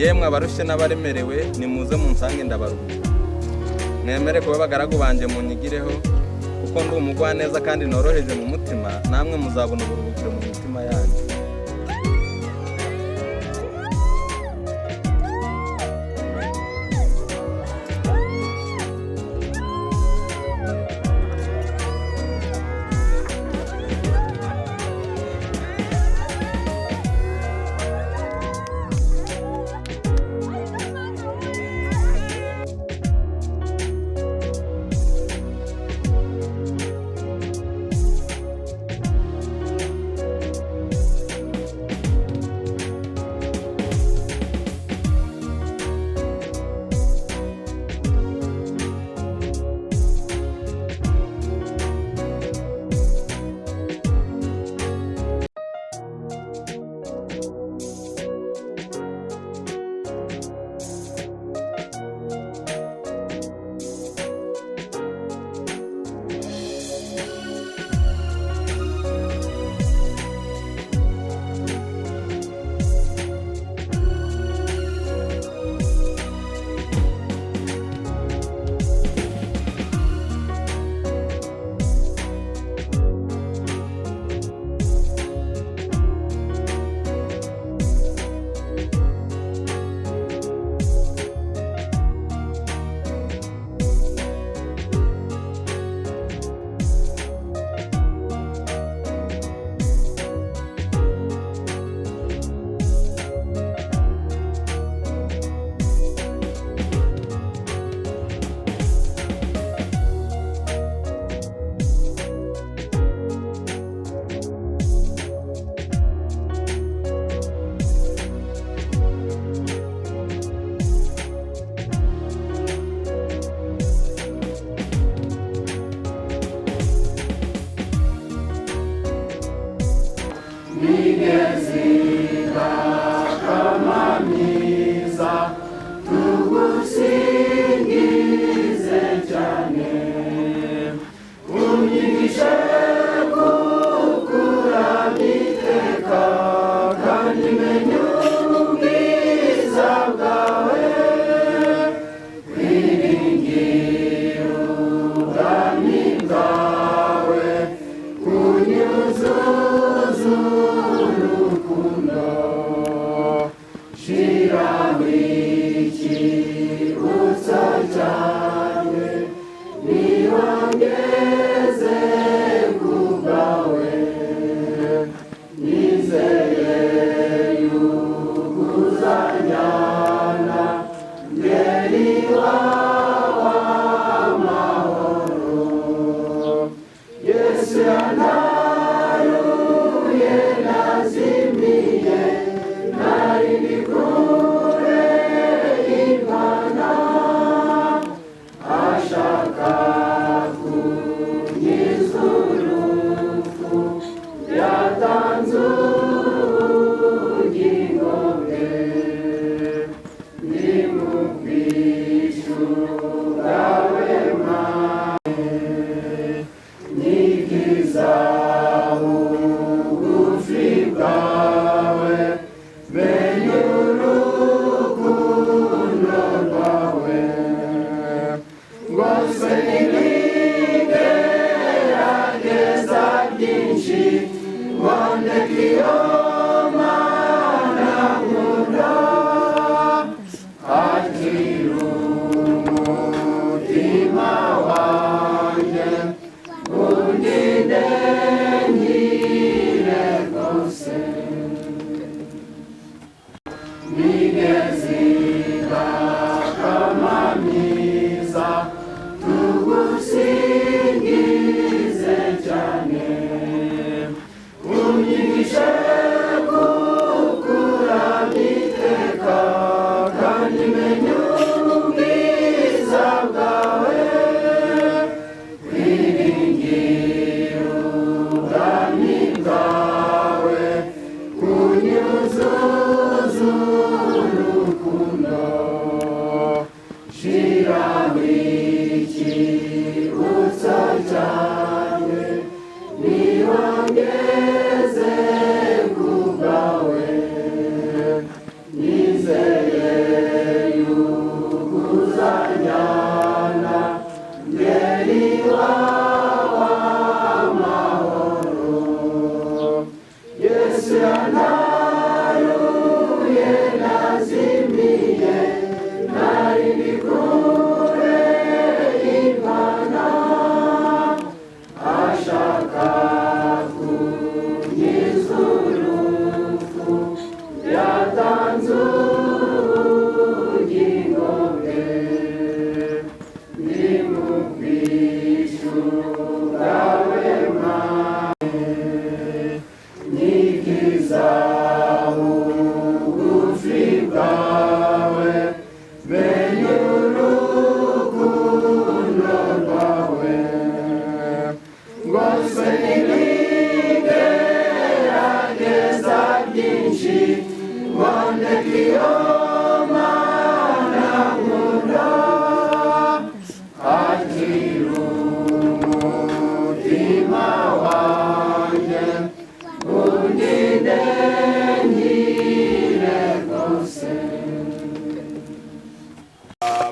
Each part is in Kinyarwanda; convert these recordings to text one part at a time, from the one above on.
Yemwe abarushye n'abaremerewe, nimuze munsange ndabaruhura. Mwemere kuba abagaragu banjye munyigireho, kuko ndi umugwaneza kandi noroheje mu mutima, namwe muzabona uburuhukiro mu mitima yanyu.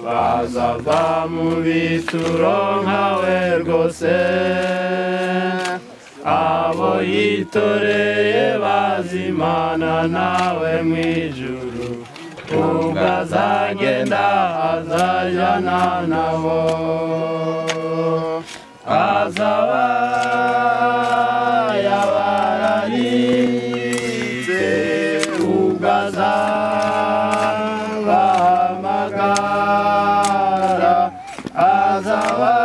Bazava mu bituro nkawe rwose, abo yitoreye bazimana nawe mu ijuru, ubwo azagenda azajyana nabo, azaba yabararitse, ubwo azabahamagara, azaba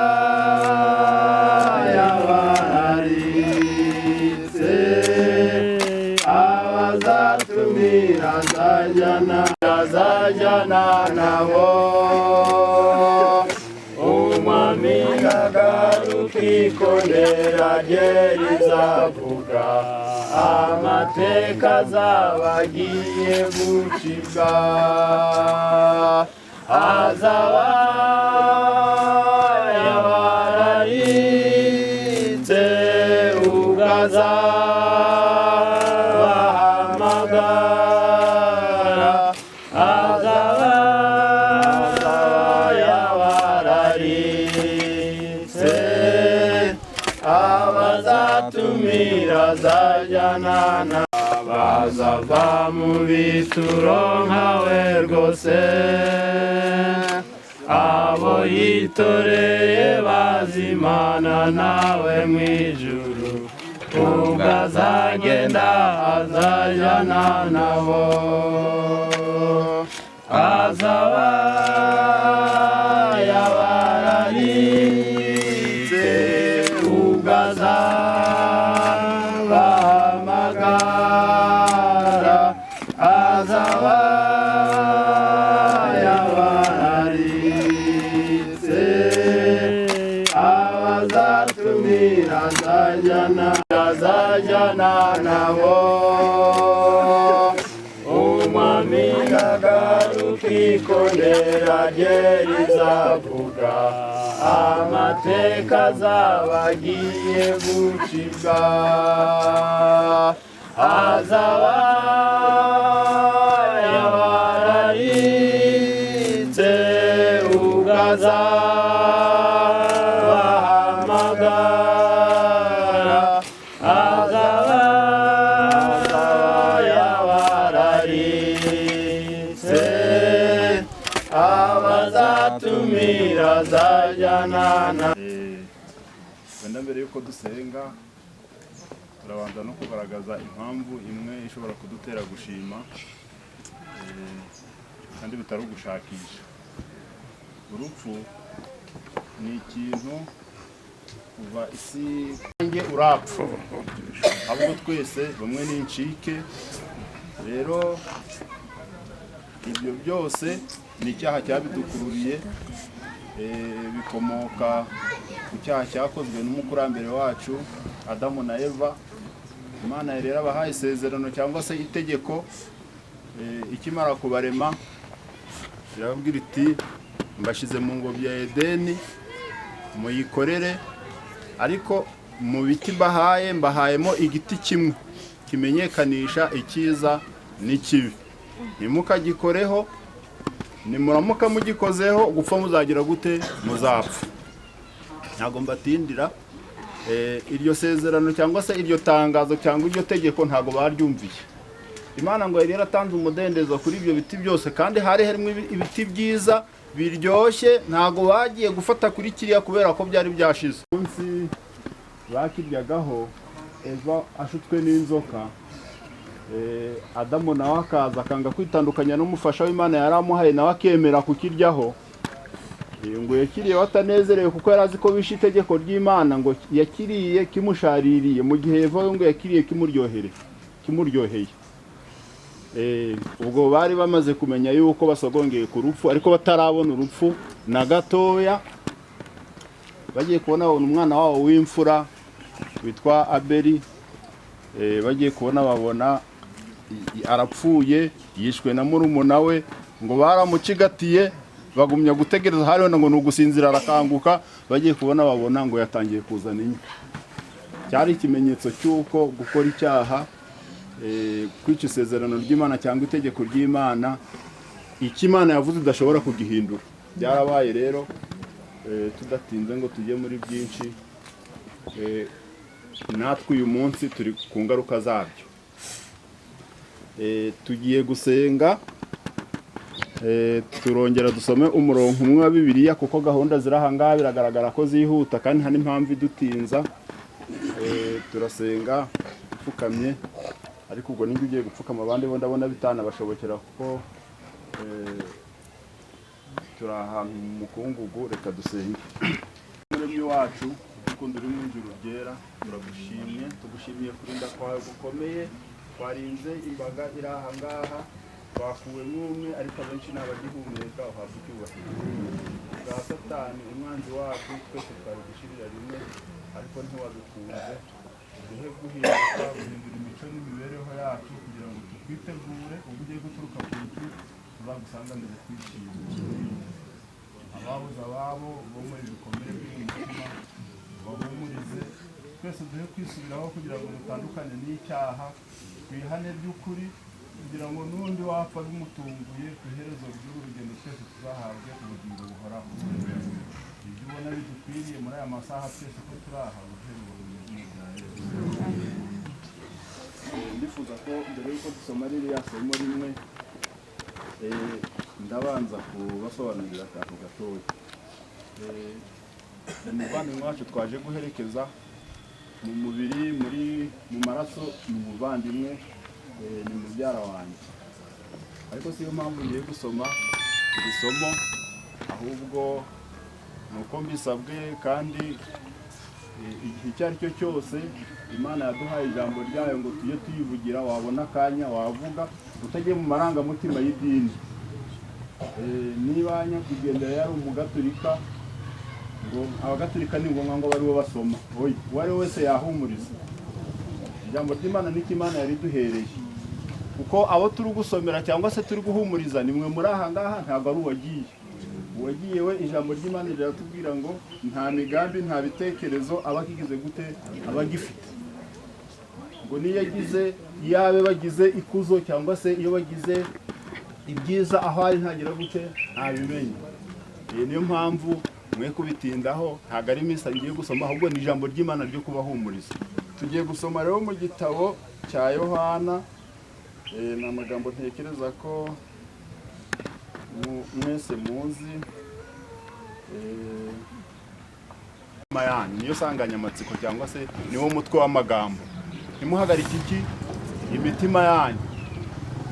yabararitse, abazatumira azajyana nabo, umwami nagaruka ikondera rye rizavuga, amateka azaba agiye gucibwa, azaba yabararitse, ubwo azabahamagara, azaba yabararitse, abazatumira azajyana na bazava mu bituro nkawe rwose, abo yitoreye bazimana nawe mu ijuru, ubwo azagenda azajyana nabo, azaba yabararitse, ubwo azabahamagara, azaba yabararitse, abazatumira azajyana nabo, umwami nagaruka ikondera rye rizavuga, amateka azaba agiye gucibwa, azaba yabararitse, ubwo azabahamagara, azaba yabararitse, abazatumira azajyana na. Wenda mbere yuko dusenga turabanza no kugaragaza impamvu imwe ishobora kudutera gushima, kandi bitari ugushakisha. Urupfu ni ikintu kuva isi nge urapfa, ahubwo twese bamwe ni incike. Rero ibyo byose ni icyaha cyabidukururiye, bikomoka ku cyaha cyakozwe n'umukurambere wacu Adamu na Eva. Imana rero abahaye isezerano cyangwa se itegeko, ikimara kubarema irababwira iti Mbashyize mu ngobyi ya Edeni muyikorere, ariko mu biti mbahaye, mbahayemo igiti kimwe kimenyekanisha icyiza n'ikibi. Ntimukagikoreho, nimuramuka mugikozeho gupfa muzagira gute? Muzapfa. Ntabwo mbatindira. Iryo sezerano cyangwa se iryo tangazo cyangwa iryo tegeko ntabwo baryumviye. Imana ngo yari yaratanze umudendezo kuri ibyo biti byose, kandi hari harimo ibiti byiza biryoshye. Ntabwo bagiye gufata kuri kiriya kubera ko byari byashize. Munsi bakiryagaho, Eva ashutswe n'inzoka, Adamu nawe akaza akanga kwitandukanya n'umufasha w'Imana yari amuhaye, nawe akemera kukiryaho. Ngo yakiriye batanezerewe kuko yari azi ko bishe itegeko ry'Imana. Ngo yakiriye kimushaririye, mu gihe Eva we ngo yakiriye kimuryoheye. Ubwo bari bamaze kumenya yuko basogongeye ku rupfu, ariko batarabona urupfu na gatoya. Bagiye kubona, babona umwana wabo w'imfura witwa Abeli. Bagiye kubona, babona arapfuye, yishwe na murumuna we. Ngo baramucigatiye, bagumya gutegereza, hariho ngo ni ugusinzira arakanguka. Bagiye kubona, babona ngo yatangiye kuzana inyo. Cyari ikimenyetso cy'uko gukora icyaha, kwica isezerano ry'Imana cyangwa itegeko ry'Imana, icyo Imana yavuze idashobora kugihindura. Byarabaye rero. Tudatinze ngo tujye muri byinshi, natwe uyu munsi turi ku ngaruka zabyo. Tugiye gusenga. Turongera dusome umurongo umwe wa Bibiliya, kuko gahunda ziri aha ngaha biragaragara ko zihuta kandi nta n'impamvu idutinza. Turasenga upfukamye, ariko ubwo nibwo ugiye gupfukama, abandi bo ndabona bitanabashobokera kuko turi ahantu mu mukungugu. Reka dusenge. Umuremyi wacu ukunda uri mu ijuru ryera, turagushimye, tugushimiye kurinda kwawe gukomeye. Twarinze imbaga iri aha ngaha, twakuwemo umwe, ariko abenshi ni abagihumeka. Uhabwa icyubahiro. Bwa Satani umwanzi wacu twese twari gushirira rimwe, ariko ntiwabikunze. Duhe guhinduka, guhindura imico n'imibereho yacu kugira ngo tukwitegure ubwo ugiye guturuka ku bicu, tuzagusanganire twishimye. Ababuze ababo bo muri ibikomere byo mu mutima bahumurize. Twese duhe kwisubiraho kugira ngo dutandukane n'icyaha, twihane by'ukuri, kugira ngo n'undi wapfa bimutunguye, ku iherezo ry'uru rugendo twese tuzahabwe ubugingo buhoraho. Ibyo ubona bidukwiriye muri aya masaha twese ko turi aha, uduhe mu izina rya Yesu. Ndifuza ko mbere y'uko dusoma ririya somo rimwe, ndabanza kubasobanurira akantu gatoya. Umuvandimwe wacu twaje guherekeza mu mubiri, muri mu maraso ni umuvandimwe, ni mubyara wanjye, ariko siyo mpamvu ngiye gusoma iri somo, ahubwo ni uko mbisabwe. Kandi igihe icyo ari cyo cyose Imana yaduhaye ijambo ryayo ngo tujye tuyivugira. Wabona akanya wavuga utagiye mu marangamutima y'idini. Niba nyakwigendera yari umugaturika, ngo abagatulika ni ngombwa ngo bari bo basoma? Oya, uwo ari we wese yahumuriza. Ijambo ry'Imana nicyo Imana yari duhereye, kuko abo turi gusomera cyangwa se turi guhumuriza ni mwe muri aha ngaha, ntabwo ari uwagiye. Uwagiye we, ijambo ry'Imana riratubwira ngo nta migambi, nta bitekerezo aba akigize gute, aba agifite. Ngo niyo agize yabe bagize ikuzo cyangwa se iyo bagize ibyiza, aho ari ntagira gute, ntabimenye. Iyi niyo mpamvu mwe kubitindaho. Ntabwo ari misa ngiye gusoma, ahubwo ni ijambo ry'Imana ryo kubahumuriza. Tugiye gusoma rero mu gitabo cya Yohana. Ni amagambo ntekereza ko mwese muzi. Yanyu niyo nsanganyamatsiko cyangwa se niwo mutwe w'amagambo: ntimuhagarike iki? Imitima yanyu.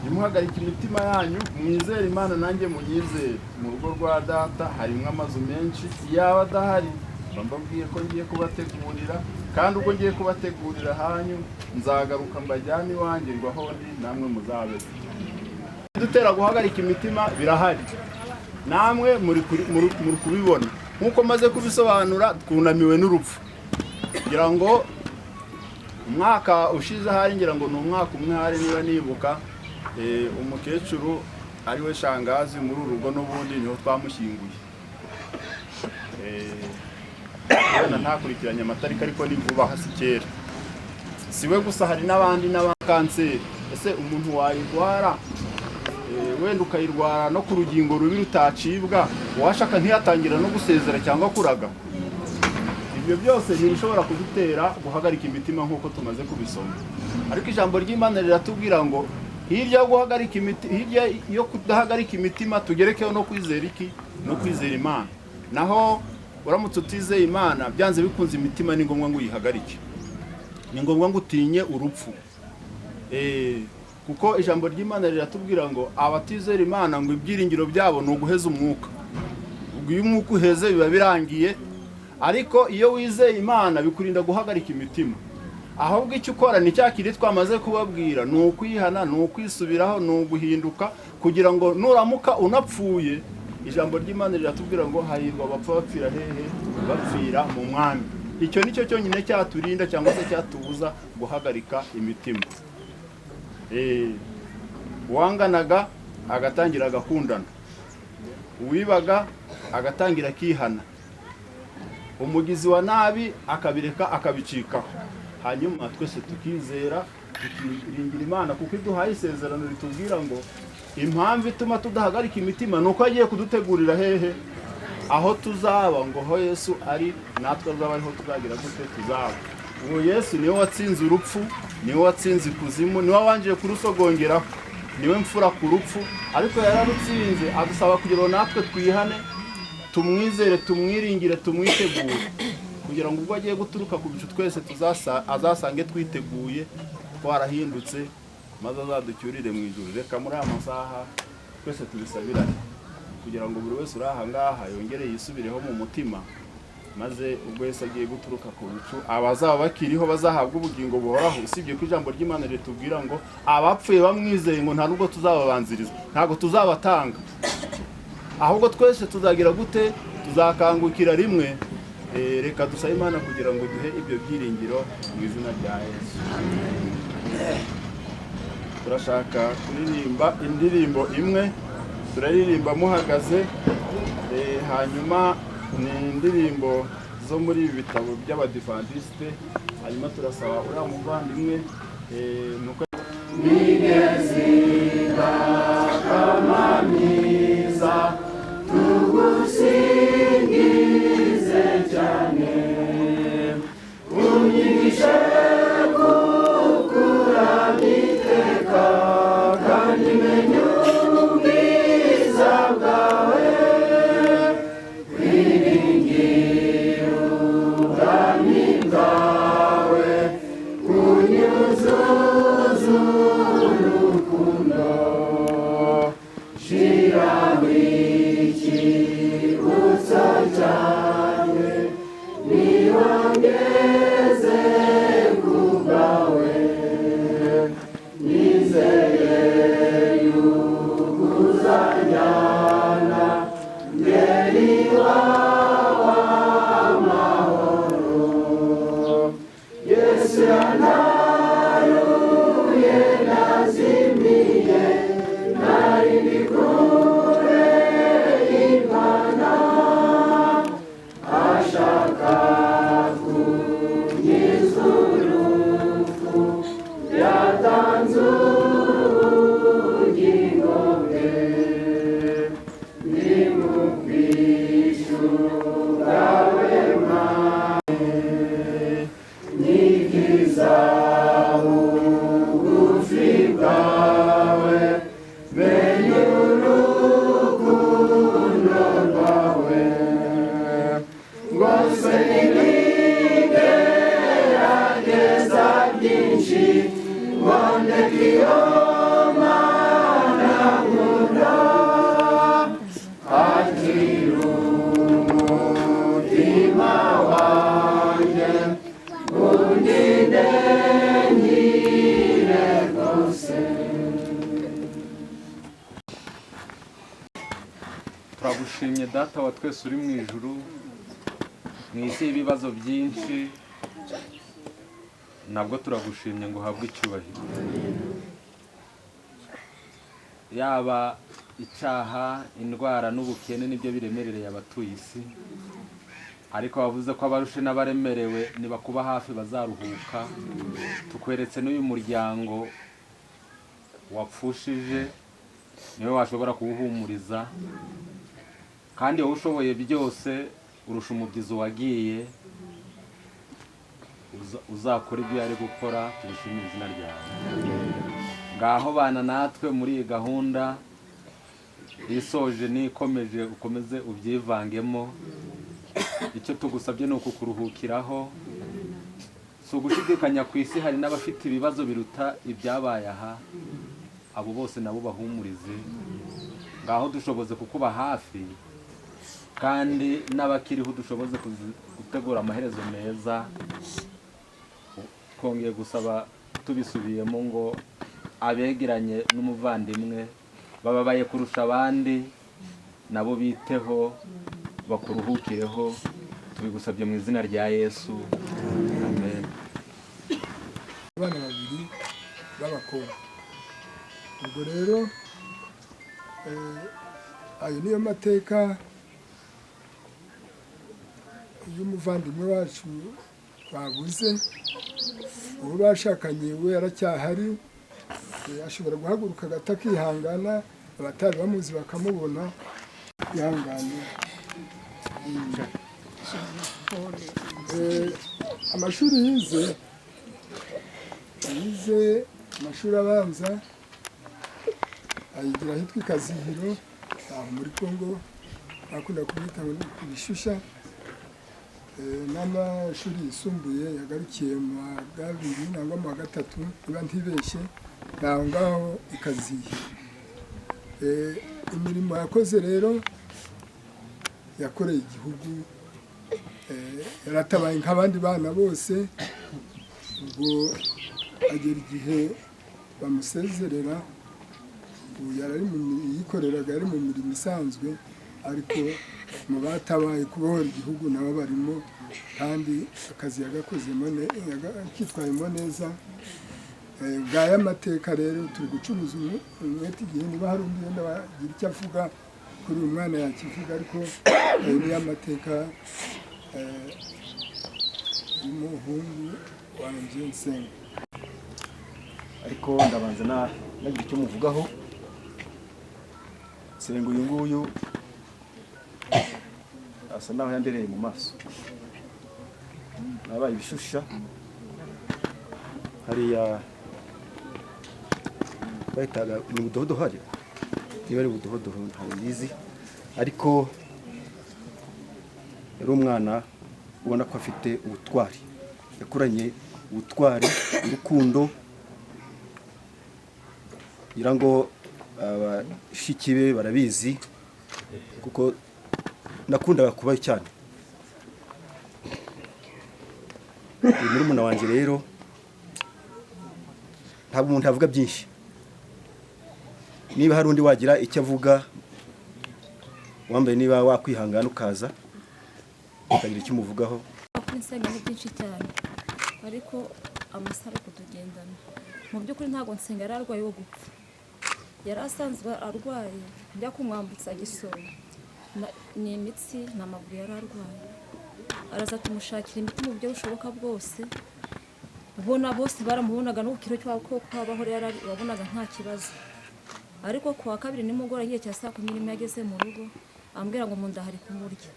Ntimuhagarike imitima yanyu, mwizere Imana, nanjye munyizere. Mu rugo rwa Data harimo amazu menshi, iyaba adahari mba mbabwiye ko ngiye kubategurira. Kandi ubwo ngiye kubategurira hanyu, nzagaruka mbajyane iwanjye, ngo aho ndi namwe muzabe. Dutera guhagarika imitima birahari, namwe muri kubibona nk'uko maze kubisobanura. Twunamiwe n'urupfu. Ngira ngo umwaka ushize ahari, ngira ngo ni umwaka umwe hari niba nibuka, umukecuru ari we shangazi muri uru rugo n'ubundi niho twamushyinguye. Wenda ntakurikiranye amatariki, ariko ni vuba hasi kera. Si we gusa, hari n'abandi n'aba kanseri. Ese umuntu wayirwara, wenda ukayirwara no ku rugingo rubi rutacibwa, uwashaka ntiyatangira no gusezera cyangwa kuraga? Ibyo byose ntibishobora kudutera guhagarika imitima nk'uko tumaze kubisoma. Ariko ijambo ry'Imana riratubwira ngo hirya yo guhagarika imitima, hirya yo kudahagarika imitima, tugerekeho no kwizera iki? No kwizera Imana. Naho uramutse utizeye Imana, byanze bikunze imitima ni ngombwa ngo uyihagarike, ni ngombwa ngo utinye urupfu. Kuko ijambo ry'Imana riratubwira ngo abatizera Imana ngo ibyiringiro byabo ni uguheza umwuka. Ubwo iyo umwuka uheze biba birangiye. Ariko iyo wizeye Imana bikurinda guhagarika imitima. Ahubwo icyo ukora ni cya kindi twamaze kubabwira, ni ukwihana, ni ukwisubiraho, ni uguhinduka, kugira ngo nuramuka unapfuye, ijambo ry'Imana riratubwira ngo hahirwa abapfa bapfira hehe? Bapfira mu Mwami. Icyo nicyo cyonyine cyaturinda cyangwa se cyatubuza guhagarika imitima. Uwanganaga agatangira agakundana, uwibaga agatangira akihana, umugizi wa nabi akabireka akabicikaho. Hanyuma twese tukizera, tukiringira Imana, kuko iduhaye isezerano ritubwira ngo impamvu ituma tudahagarika imitima ni uko agiye kudutegurira hehe? Aho tuzaba, ngo ho Yesu ari natwe azaba ariho tuzagira gute? Tuzaba. Uwo Yesu niwe watsinze urupfu, niwe watsinze ikuzimu, niwe wabanje kurusogongeraho, niwe mfura ku rupfu, ariko yararutsinze. Adusaba kugira ngo natwe twihane, tumwizere, tumwiringire, tumwitegure, kugira ngo ubwo agiye guturuka ku bicu twese azasange twiteguye, twarahindutse, maze azaducyurire mu ijuru. Reka muri aya masaha twese tubisabirane, kugira ngo buri wese uri aha ngaha yongere yisubireho mu mutima, maze ubwo Yesu agiye guturuka ku bicu, abazaba bakiriho bazahabwa ubugingo buhoraho. Usibye ko ijambo ry'Imana ritubwira ngo abapfuye bamwizeye ngo nta nubwo tuzababanziriza, ntabwo tuzabatanga, ahubwo twese tuzagira gute? Tuzakangukira rimwe. Reka dusabe Imana kugira ngo duhe ibyo byiringiro mu izina rya Yesu. Turashaka kuririmba indirimbo imwe, turaririmba muhagaze. Hanyuma ni indirimbo zo muri ibi bitabo by'Abadivantisite. Hanyuma turasaba uriya muvandimwe, nuko migezi tugusingize cyane, unyigishe kukuramya iteka, kandi menye ubwiza bwawe, kwiringira ubwami bwawe, kunyuzuza urukundo, shiraho ikibutso cyanjye, niwongeze ku bwawe, nizeye yuko uzanjyana ngeri iwawe amahoro. Yesu yantaruye nazimiye, nari ndi kure y'Imana, ashaka kunkiza urupfu, yatanze ubugingo bwe, ni mu bwishyu bwawe Mwami, nyigiza bugufi bwawe, menye urukundo rwawe, ngoswe n'ibigerageza byinshi, ngo ndeke iyo Mana nkunda, akira umutima wanjye, undinde nkire rwose. Turagushimye Data wa twese uri mu ijuru. Mu isi y'ibibazo byinshi, nabwo turagushimye ngo uhabwe icyubahiro. Yaba icyaha, indwara n'ubukene nibyo biremerereye abatuye isi. Ariko wavuze ko abarushe n'abaremerewe nibakuba hafi bazaruhuka. Tukweretse n'uyu muryango wapfushije, niwe washobora kuwuhumuriza, kandi wowe ushoboye byose urusha umubyizi wagiye. Uzakora ibyo yari gukora, tubishimire izina ryawe. Ngaho bana natwe muri iyi gahunda isoje n'ikomeje, ukomeze ubyivangemo. Icyo tugusabye ni ukukuruhukiraho, si ugushidikanya. Ku isi hari n'abafite ibibazo biruta ibyabaye aha, abo bose nabo bahumurize. Ngaho dushoboze kukuba hafi, kandi n'abakiriho dushoboze gutegura amaherezo meza. Twongeye gusaba tubisubiyemo ngo abegeranye n'umuvandimwe bababaye kurusha abandi nabo biteho, bakuruhukireho. Tubigusabye mu izina rya Yesu, amen. Abana babiri b'abakobwa. Ubwo rero ayo niyo mateka y'umuvandimwe wacu twabuze. Uwo bashakanye we aracyahari, ashobora guhaguruka gato akihangana, abatari bamuzi bakamubona. Ihangane. Amashuri yize amashuri abanza ayigira ahitwa i Kazihiro, aho muri Congo bakunda kumwita ngo ni ku Bishusha. N'amashuri yisumbuye yagarukiye mu wa kabiri nangwa mu wa gatatu niba ntibeshye, ni aho ngaho i Kazihiro. Imirimo yakoze rero, yakoreye igihugu, yaratabaye nk'abandi bana bose. Ubwo agera igihe bamusezerera, ubu yari mu yikoreraga, yari mu mirimo isanzwe, ariko mu batabaye kubohora igihugu nabo barimo, kandi akazi yagakozemo akitwayemo neza. Ngaya amateka rero. Turi gucuruza umwete igihe, niba hari undi wenda wagira icyo avuga kuri uyu mwana yakivuga, ariko ayo niyo amateka y'umuhungu wanjye Nsenga. Ariko ndabanza nagira icyo muvugaho. Nsenga uyu nguyu asa naho yandereye mu maso. Nabaye ibishusha hariya bahitaga ni budohodo, hariya niba ari budohodo ntabwo mbizi, ariko yari umwana ubona ko afite ubutwari, yakuranye ubutwari, urukundo. Ngira ngo abashiki be barabizi, kuko nakundaga kubayo cyane. Uyu murumuna wanjye rero, ntabwo umuntu yavuga byinshi. Niba hari undi wagira icyo avuga wambaye, niba wakwihangana ukaza ukagira icyo umuvugaho. Kuri Nsenga ni byinshi cyane, ariko amasaha ari kutugendana. Mu by'ukuri ntabwo Nsenga yari arwaye wo gupfa, yari asanzwe arwaye. Njya kumwambutsa Gisoro, ni imitsi, ni amaguru yari arwaye. Araza tumushakira imiti mu buryo bushoboka bwose. Ubona bose baramubonaga no ku kiro cy'uko kwabaho rero wabonaga nta kibazo. Ariko ku wa kabiri nimugoroba igihe cya saa 11 yageze mu rugo ambwira ngo mu nda hari kumurya.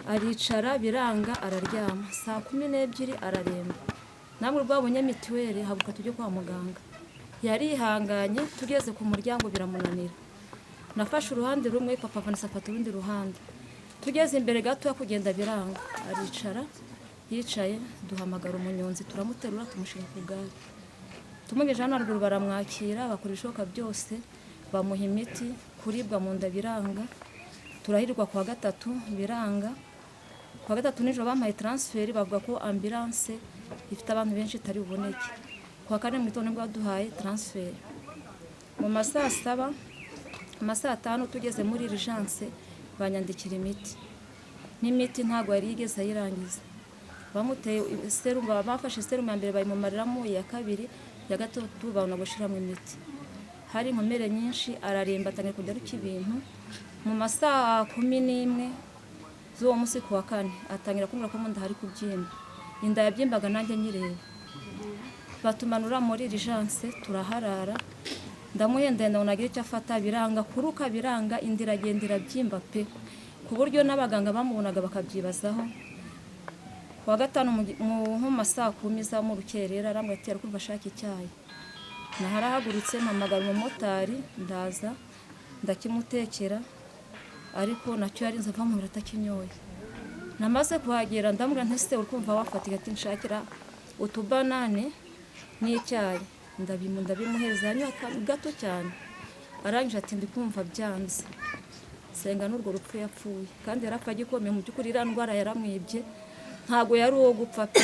Aricara biranga, araryama. Saa 12 araremba. Namwe rwabonye mituweli, haguruka tujye kwa muganga. Yarihanganye, tugeze ku muryango biramunanira. Nafashe uruhande rumwe, papa Vanessa afata urundi ruhande. Tugeze imbere gato kugenda biranga, aricara. Yicaye duhamagara umunyonzi, turamuterura tumushyira ku igare, tumugejeje hano haruguru baramwakira, bakora ibishoboka byose, bamuha imiti. Kuribwa mu nda biranga, turahirwa. Kuwa gatatu biranga. Kuwa gatatu nijoro bampaye transfert, bavuga ko ambulance ifite abantu benshi itari buboneke. Kuwa kane mu gitondo nibwo baduhaye transfert mu ma saa saba, mu ma saa tanu tugeze muri urgence banyandikira imiti. N'imiti ntabwo yari yigeze ayirangiza. Bamuteye serumu, bafashe serumu ya mbere bayimumariramo, iya kabiri, iya gatatu babona gushyiramo imiti. Hari inkomere nyinshi, araremba, atangira kujya aruka ibintu. Mu ma saa 11 z'uwo munsi ku wa kane atangira kumbwira ko mu nda hari kubyimba. Inda yabyimbaga nanjye nyireba. Batumanura muri urgence turaharara, ndamuhendahenda ngo nagire icyo afata, biranga kuruka, biranga, inda iragenda irabyimba pe, ku buryo n'abaganga bamubonaga bakabyibazaho. Ku wa gatanu nko mu ma saa kumi za mu rukerera arambwira ati arakumva ashaka icyayi. Naharahagurutse mpamagara umumotari ndaza ndakimutekera, ariko nacyo yarinze ava mu biro atakinyoye. Namaze kuhagera ndamubwira nti ese uri kumva wafatika? Ati nshakira utubanane n'icyayi. Ndabimuhereza yanywa gato cyane, arangije ati ndi kumva byanze. Senga n'urwo rupfu yapfuye, kandi yarapfa agikomeye. Mu by'ukuri iriya ndwara yaramwibye, ntabwo yari uwo gupfa pe,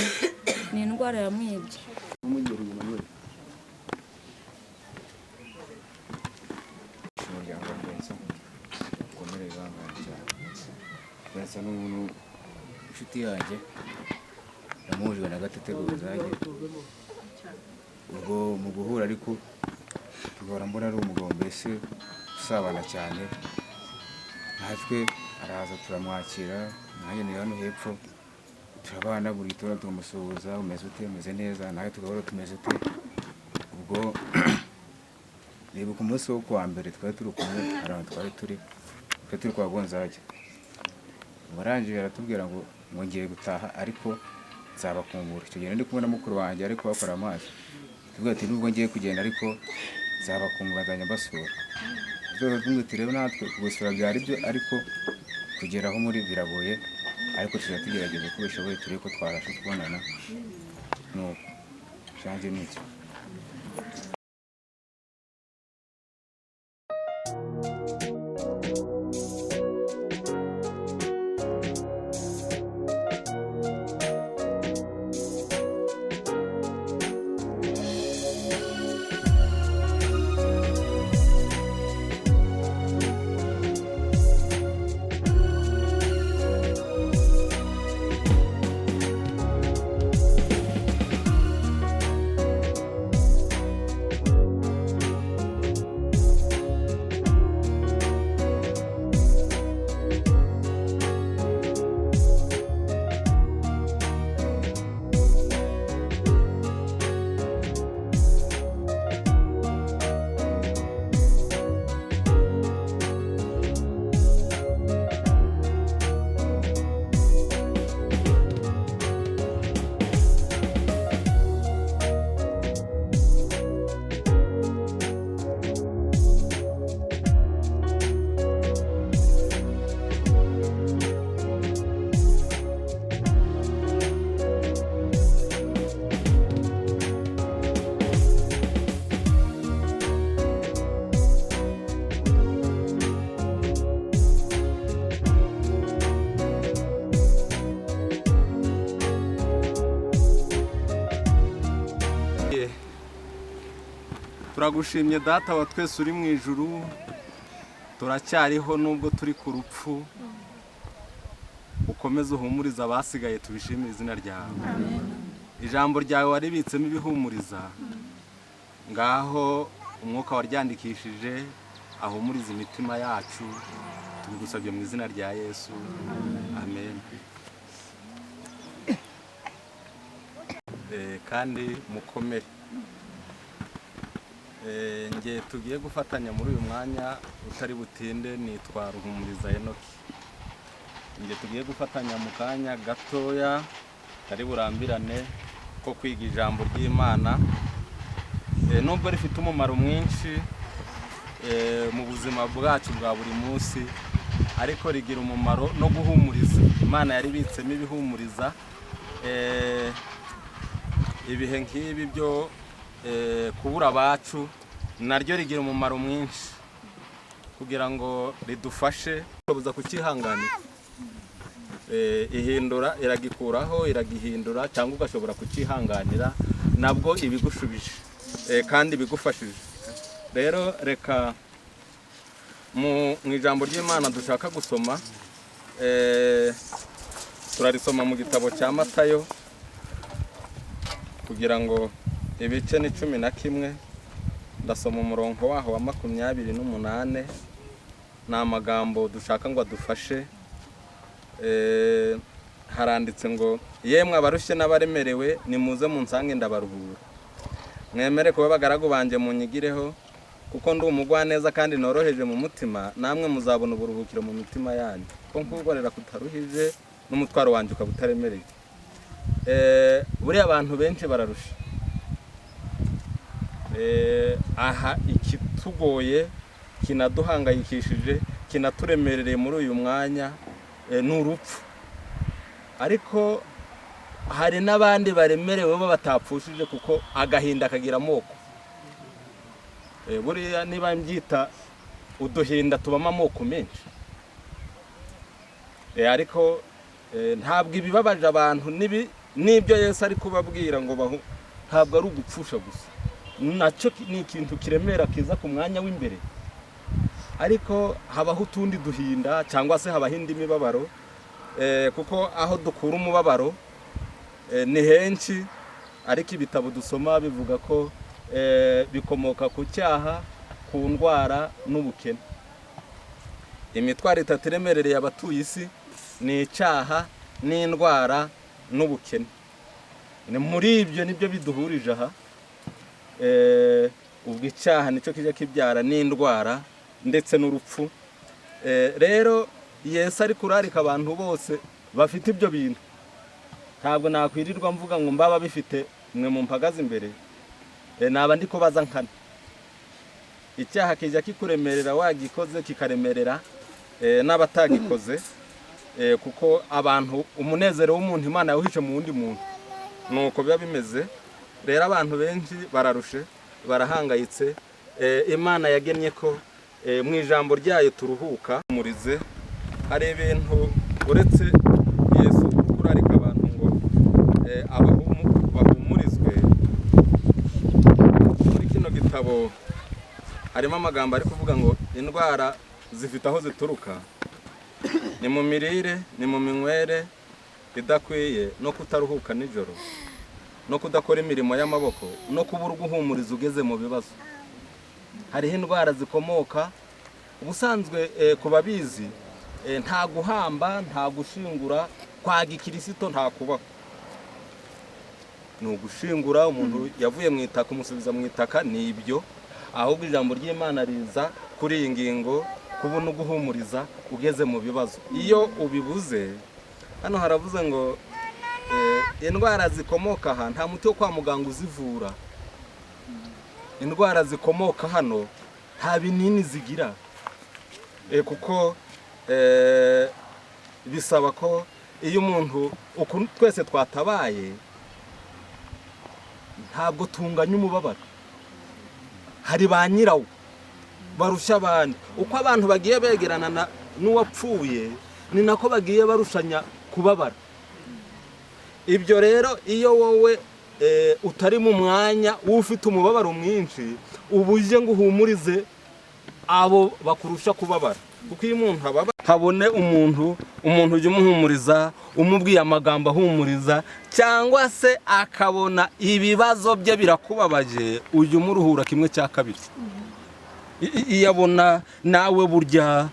ni indwara yamwibye. Umuryango wa Vincent ukomere wihangane cyane. Vincent ni umuntu inshuti yanjye, namuhujwe na Gatete Gonzague. Ubwo mu guhura ariko tugahora mbona ari umugabo mbese usabana cyane natwe, araza turamwakira, nanjye ni hano hepfo turabana, buri gitondo tumusuhuza, umeze ute, umeze neza, nawe tugahora tumeze ute. Ubwo nibuka umunsi wo kuwa mbere twari turi kumwe, hari ahantu twari turi kwa Gonzague. Warangije aratubwira ngo ngiye gutaha ariko nzabakumbura. Icyo gihe ndi kumwe na mukuru wanjye ariko bakora amazi, tubwira ati nubwo ngiye kugenda ariko nzabakumbura, nzajya mbasura. Tumubwira rero natwe kugusura byari byo, ariko kugera aho muri biragoye, ariko tuzajya tugerageza uko bishoboye turebe ko twabasha kubonana. Nuko cyanjye ni icyo. Turagushimye Data wa twese uri mu ijuru, turacyariho nubwo turi ku rupfu, ukomeze uhumurize abasigaye, tubishimire izina ryawe. Ijambo ryawe waribitsemo ibihumuriza, ngaho umwuka waryandikishije ahumuriza imitima yacu, tubigusabye mu izina rya Yesu, amen. Kandi mukomere. Nge tugiye gufatanya muri uyu mwanya utari butinde, nitwa Ruhumuriza Enoki. Nge tugiye gufatanya mu kanya gatoya kari burambirane ko kwiga ijambo ry'Imana, nubwo rifite umumaro mwinshi mu buzima bwacu bwa buri munsi, ariko rigira umumaro no guhumuriza. Imana yaribitsemo ibihumuriza. Ibihe nk'ibi byo kubura abacu naryo rigira umumaro mwinshi kugira ngo ridufashe kubuza kukihanganira. Ihindura iragikuraho, iragihindura, cyangwa ugashobora kukihanganira nabwo ibigushubije kandi bigufashije. Rero reka mu ijambo ry'Imana dushaka gusoma, turarisoma mu gitabo cya Matayo kugira ngo ibice ni 11, ndasoma umurongo waho wa 28. Ni amagambo dushaka ngo adufashe Haranditse ngo: "Yemwe abarushye n'abaremerewe, nimuze munsange ndabaruhura. Mwemere kuba abagaragu banjye munyigireho, kuko ndi umugwaneza kandi noroheje mu mutima, namwe muzabona uburuhukiro mu mitima yanyu, ko nkukorera kutaruhije n'umutwaro wanjye ukaba utaremereye." Buriya abantu benshi bararusha. Aha ikitugoye, kinaduhangayikishije, kinaturemerereye muri uyu mwanya ni urupfu. Ariko hari n'abandi baremerewe bo batapfushije, kuko agahinda kagira amoko. Buriya niba mbyita uduhinda, tubamo amoko menshi. Ariko ntabwo ibibabaje abantu n'ibyo Yesu ari kubabwira ngo ntabwo ari ugupfusha gusa, nacyo ni ikintu kiremera kiza ku mwanya w'imbere. Ariko habaho utundi duhinda, cyangwa se habaho indi mibabaro, kuko aho dukura umubabaro ni henshi. Ariko ibitabo dusoma bivuga ko bikomoka ku cyaha, ku ndwara n'ubukene. Imitwaro itatu iremerereye abatuye isi ni icyaha n'indwara n'ubukene. Ni muri ibyo nibyo biduhurije aha. Ubwo icyaha nicyo kijya kibyara n'indwara ndetse n'urupfu. Rero Yesu ari kurarika abantu bose bafite ibyo bintu. Ntabwo nakwirirwa mvuga ngo mbaba bifite mwe mumpagaze imbere, naba ndi kubaza nkana. Icyaha kijya kikuremerera wagikoze, kikaremerera n'abatagikoze, kuko abantu umunezero w'umuntu Imana yawuhishe mu wundi muntu, nuko biba bimeze. Rero abantu benshi bararushe, barahangayitse. Imana yagennye ko mu ijambo ryayo turuhuka murize. Hari ibintu uretse Yesu uri kurarika abantu ngo bahumurizwe. Muri kino gitabo harimo amagambo ari kuvuga ngo indwara zifite aho zituruka: ni mu mirire, ni mu minywere idakwiye, no kutaruhuka nijoro, no kudakora imirimo y'amaboko, no kubura uguhumuriza ugeze mu bibazo. Hariho indwara zikomoka ubusanzwe ku babizi, nta guhamba, nta gushingura kwa gikirisito, nta kubaho. Ni ugushingura umuntu yavuye mu itaka, umusubiza mu itaka, ni ibyo. Ahubwo ijambo ry'Imana riza kuri iyi ngingo: kubona uguhumuriza ugeze mu bibazo iyo ubibuze. Hano haravuze ngo indwara zikomoka aha nta muti wo kwa muganga uzivura. Indwara zikomoka hano nta binini zigira, kuko bisaba ko iyo umuntu uku twese twatabaye, ntabwo tunganya umubabaro. Hari ba nyirawo barusha abandi. Uko abantu bagiye begerana n'uwapfuye, ni nako bagiye barushanya kubabara. Ibyo rero, iyo wowe utari mu mwanya w'ufite umubabaro mwinshi, uba uje ngo uhumurize abo bakurusha kubabara, kuko iyo umuntu ababa habone umuntu ujya umuhumuriza, umubwiye amagambo ahumuriza, cyangwa se akabona ibibazo bye birakubabaje, ujya umuruhura kimwe cya kabiri. Iyo abona nawe burya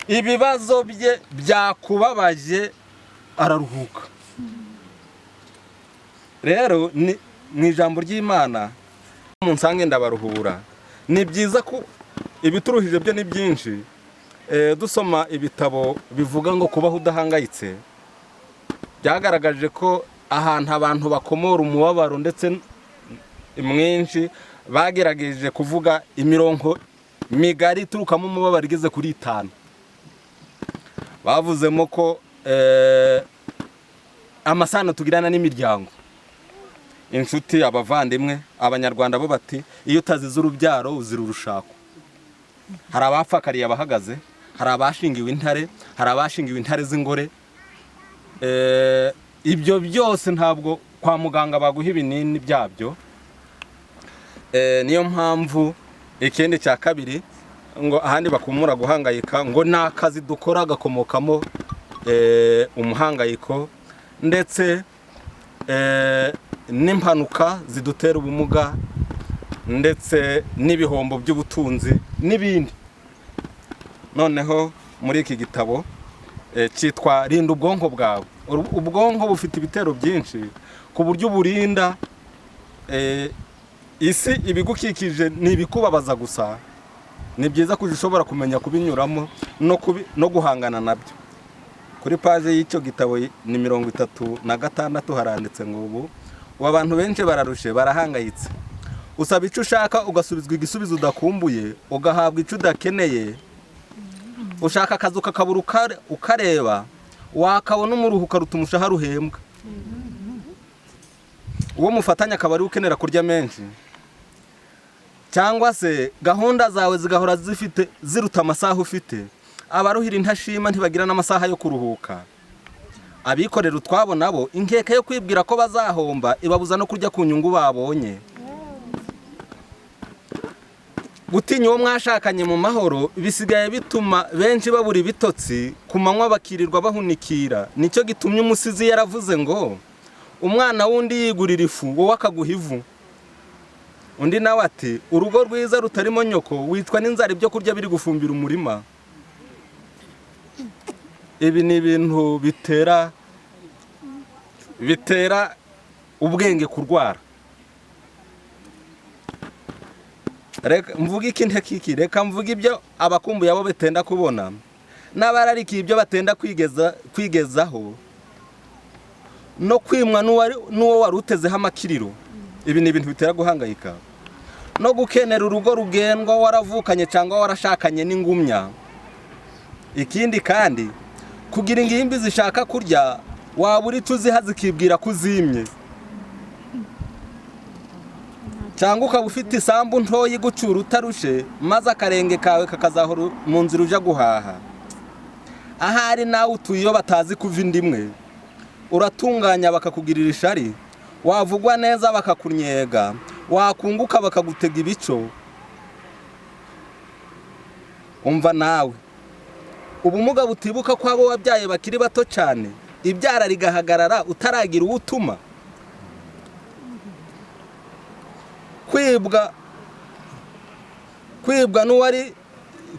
ibibazo bye byakubabaje, araruhuka. Rero ni mu ijambo ry'Imana: "Munsange ndabaruhura." Ni byiza ko ibituruhije byo ni byinshi. Dusoma ibitabo bivuga ngo kubaho udahangayitse, byagaragaje ko ahantu abantu bakomora umubabaro ndetse mwinshi, bagerageje kuvuga imirongo migari iturukamo umubabaro igeze kuri itanu. Bavuzemo ko amasano tugirana n'imiryango, inshuti, abavandimwe. Abanyarwanda bo bati: "Iyo utazize urubyaro uzira urushako." Hari abapfakariye abahagaze, hari abashingiwe intare, hari abashingiwe intare z'ingore. Ibyo byose ntabwo kwa muganga baguha ibinini byabyo. Niyo mpamvu ikindi cya kabiri ngo ahandi bakumura guhangayika, ngo ni akazi dukora gakomokamo umuhangayiko, ndetse n'impanuka zidutera ubumuga, ndetse n'ibihombo by'ubutunzi n'ibindi. Noneho Muri iki gitabo cyitwa "Rinda Ubwonko Bwawe". Ubwonko bufite ibitero byinshi ku buryo uburinda. Isi ibigukikije ni ibikubabaza gusa. Ni byiza kujya ushobora kumenya kubinyuramo no guhangana nabyo. Kuri paje y'icyo gitabo ni 36, haranditse ngo ubu abantu benshi bararushe, barahangayitse. Usaba icyo ushaka ugasubizwa igisubizo udakumbuye, ugahabwa icyo udakeneye. Ushaka akazi ukakabura, ukareba wakabona umuruho ukaruta umushahara uhembwa. Uwo mufatanya akaba ari ukenera kurya menshi, cyangwa se gahunda zawe zigahora zifite ziruta amasaha ufite. Abaruhira intashima ntibagira n'amasaha yo kuruhuka. Abikorera utwabo nabo inkeke yo kwibwira ko bazahomba ibabuza no kurya ku nyungu babonye. Gutinya uwo mwashakanye mu mahoro bisigaye bituma benshi babura ibitotsi ku manywa, bakirirwa bahunikira. Nicyo gitumye umusizi yaravuze ngo: "Umwana w'undi yigurira ifu, wowe akaguha ivu." Undi nawe ati: "Urugo rwiza rutarimo nyoko wicwa n'inzara ibyo kurya biri gufumbira umurima." Ibi ni ibintu bitera ubwenge kurwara. Reka mvuge iki ntekiki, reka mvuge ibyo abakumbuye abo batenda kubona n'abararikiye ibyo batenda kwigezaho no kwimwa n'uwo wari utezeho amakiriro. Ibi ni ibintu bitera guhangayika no gukenera urugo rugendwa waravukanye cyangwa warashakanye n'ingumya. Ikindi kandi, kugira ingimbi zishaka kurya, waba uri uziha zikibwira ko uzimye, cyangwa ukaba ufite isambu ntoya igucura utarushe, maze akarenge kawe kakazahora mu nzira ujya guhaha. Ahari nawe utuye iyo batazi kuva inda imwe, uratunganya bakakugirira ishari, wavugwa neza bakakunyega, wakunguka bakagutega ibico. Umva nawe, ubumuga butibuka ko abo wabyaye bakiri bato cyane, ibyara rigahagarara utaragira uwo utuma. Kwibwa n'uwari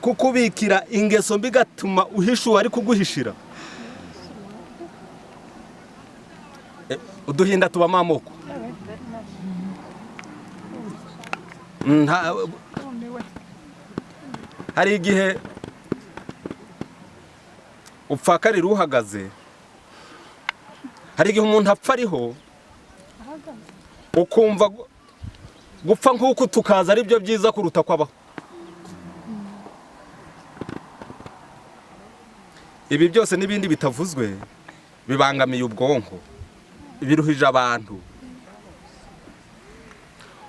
kukubikira ingeso mbi gatuma uhisha uwari kuguhishira. Uduhinda tubamo amoko. Hari igihe upfakarira uhagaze, hari igihe umuntu apfa ariho, ukumva gupfa nk'uko tukaza ari byo byiza kuruta kwabaho. Ibi byose n'ibindi bitavuzwe bibangamiye ubwonko, biruhije abantu.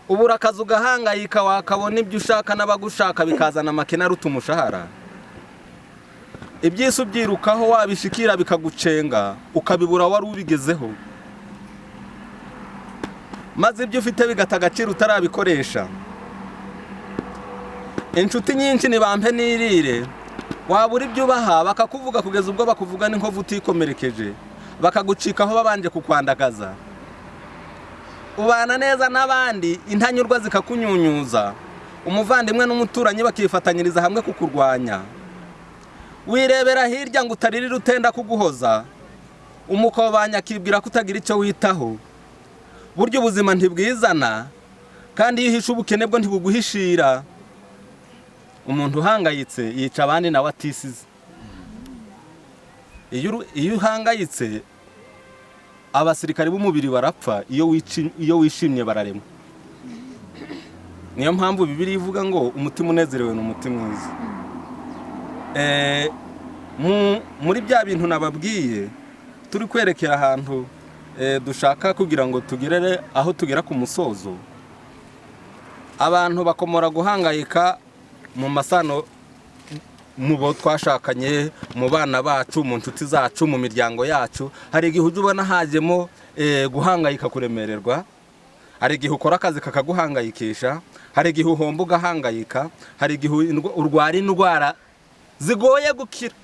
Ubura akazi ugahangayika, wakabona ibyo ushaka n'abagushaka bikazana amakene aruta umushahara. Ibyisi ubyirukaho wabishikira bikagucenga, ukabibura wari ubigezeho, maze ibyo ufite bigata agaciro utarabikoresha. Inshuti nyinshi nibampe nirire, wabura ibyo ubaha bakakuvuga kugeza ubwo bakuvuga n'inkovu utikomerekeje, bakagucikaho babanje kukwandagaza. Ubana neza n'abandi intanyurwa zikakunyunyuza, umuvandimwe n'umuturanyi bakifatanyiriza hamwe kukurwanya. Wirebera hirya ngo utaririra utenda kuguhoza, umukobanya akibwira ko utagira icyo witaho. Burya ubuzima ntibwizana, kandi iyo uhisha ubukene bwo ntibuguhishira. Umuntu uhangayitse yica abandi nawe atisize. Iyo uhangayitse abasirikari b'umubiri barapfa, iyo wishimye bararemwa. Niyo mpamvu Bibiliya ivuga ngo umutima unezerewe ni umuti mwiza. Muri bya bintu nababwiye turi kwerekera ahantu dushaka kugira ngo tugerere aho tugera ku musozo. Abantu bakomora guhangayika mu masano, mu bo twashakanye, mu bana bacu, mu nshuti zacu, mu miryango yacu. Hari igihe ujya ubona hajemo guhangayika, kuremererwa. Hari igihe ukora akazi kakaguhangayikisha, hari igihe uhomba ugahangayika, hari igihe urwara indwara zigoye gukira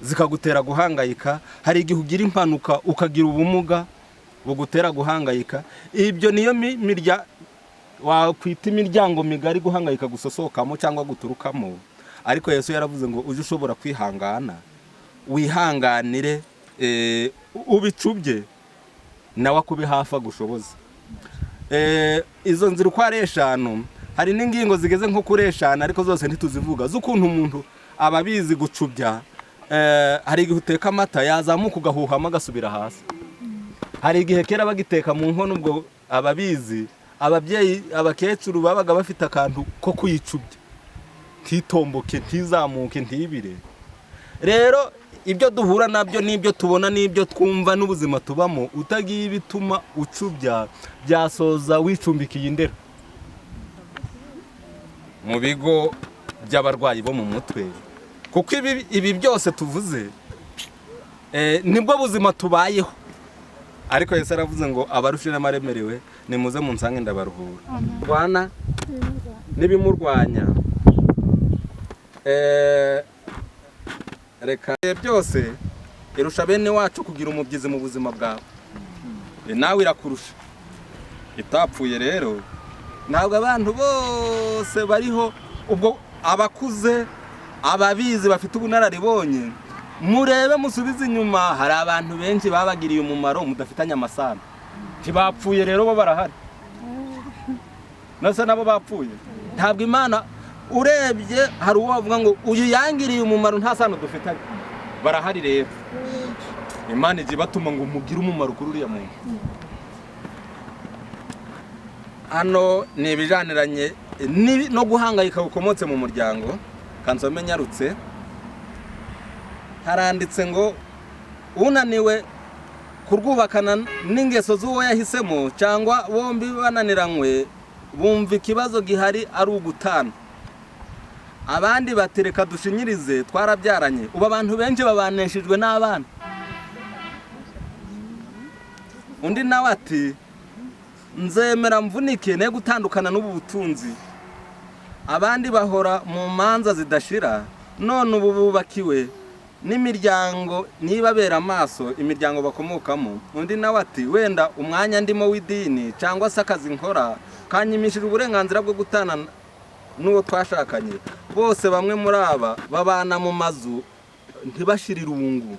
zikagutera guhangayika, hari igihe ugira impanuka ukagira ubumuga bugutera guhangayika. Ibyo niyo mirya wakwita imiryango migari guhangayika gusohokamo cyangwa guturukamo. Ariko Yesu yaravuze ngo uje ushobora kwihangana, wihanganire, ubicubye nawe akube hafi agushoboza. Izo nzira uko ari eshanu, hari n'ingingo zigeze nko kuri eshanu ariko zose ntituzivuga, z'ukuntu umuntu aba abizi gucubya. Hari igihe uteka amata yazamuka ugahuhamo agasubira hasi. Hari igihe kera bagiteka mu nkono, ubwo ababizi ababyeyi abakecuru babaga bafite akantu ko kuyicubya ntitomboke, ntizamuke, ntibire. Rero ibyo duhura nabyo n'ibyo tubona n'ibyo twumva n'ubuzima tubamo, utagiye ibituma ucubya byasoza wicumbikiye indera mu bigo by'abarwayi bo mu mutwe, kuko ibi byose tuvuze nibwo buzima tubayeho. Ariko Yesu aravuze ngo abarushe n'abaremerewe nimuze munsange ndabaruhura. Rwana n'ibimurwanya, reka byose irusha bene wacu kugira umubyizi mu buzima bwawe, nawe irakurusha. Itapfuye rero ntabwo abantu bose bariho, ubwo abakuze ababizi bafite ubunararibonye, murebe musubize inyuma, hari abantu benshi babagiriye umumaro mudafitanye amasano, ntibapfuye rero bo barahari, nase nabo bapfuye. Ntabwo Imana urebye hari uwo bavuga ngo uyu yangiriye umumaro nta sano dufitanye, barahari rero. Imana ijya ibatuma ngo mugire umumaro kuri uriya muntu. Hano ni ibijaniranye no guhangayika gukomotse mu muryango. Kansome nyarutse, haranditse ngo unaniwe kurwubakana n'ingeso z'uwo yahisemo cyangwa bombi bananiranywe bumva ikibazo gihari ari ugutana. Abandi batereka dushinyirize twarabyaranye. Ubu abantu benshi babaneshejwe n'abana. Undi nawe ati nzemera mvunike ne gutandukana n'ubu butunzi. Abandi bahora mu manza zidashira, none ubu bubakiwe n'imiryango nibabera amaso imiryango bakomokamo. Undi nawe ati wenda umwanya ndimo w'idini cyangwa se akazi nkora kanyimishije uburenganzira bwo gutana n'uwo twashakanye. Bose bamwe muri aba babana mu mazu ntibashira irungu.